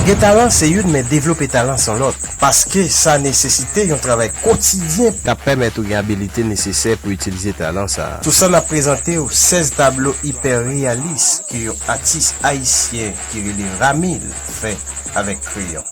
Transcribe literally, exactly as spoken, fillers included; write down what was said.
Gen talan se youn, men devlope talan se yon lòt, paske sa nesesite yon travay kotidyen k ap pèmèt ou gen abilite nesesè pou itilize talan sa a. Sou sa, n ap prezante w sèz tablo ipè reyalis ke yon atis ayisyen ki rele Ramil fè avèk kreyon.